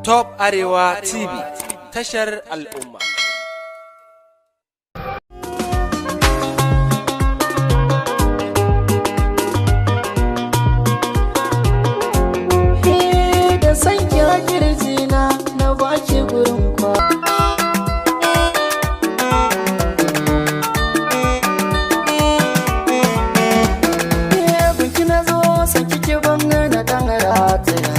Top Arewa TV, tashar al'umma. Da san kira kirjina na baki gurin kwa. Binki na zo san kike ban na dan rataya.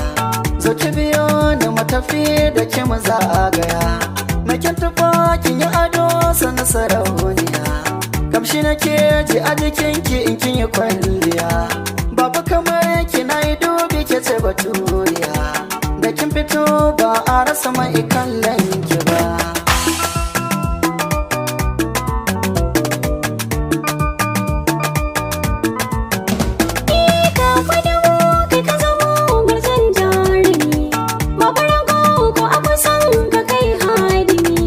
Zo ki biyo ni matafi da ki mu zagaya. Makin tufa kin yi ado sana sarauniya. Kamshi nake ji a jikinki in kin yi kwalliya. Babu kamar ki na yi dubi ke ce baturiya. Da kin fito ba a rasa mai kallon ki ba. Ka fadawo kai ka zamo gwarzon jarumi, babarago ko abu san ka kai hadimi.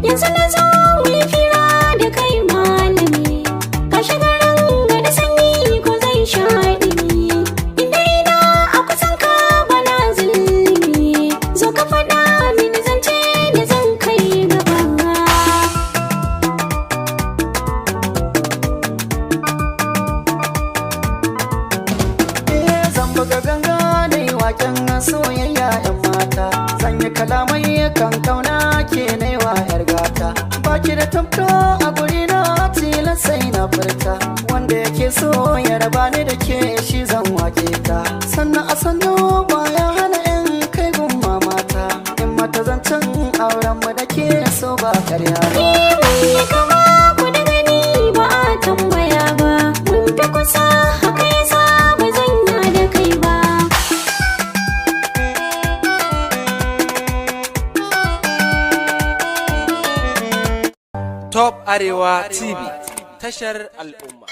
Yanzu na zo mu yi fira da kai malami, ka shiga ranga da sanyi ko zai sha ɗumi. Inda ina a kusan ka bana zulumi, zo ka faɗa mini zance da zan kai gaba. Eh, zan buga ganga da yi waken soyayya yan mata. Zan yi kalamai kan kauna ke na yi wa yar gata. Baki da tamka a guri na tilas sai na furta. Wanda yake so ya raba ni da ke shi zan wake ta. Sannan a sannu baya hana in kai gun mamata. In mata zancen auren mu da ke so ba karya ba. Mai kama ku da gani ba a tambaya ba, mun fi kusa haka yasa ba zan yi da kai ba. Top Arewa TV, tashar al'umma.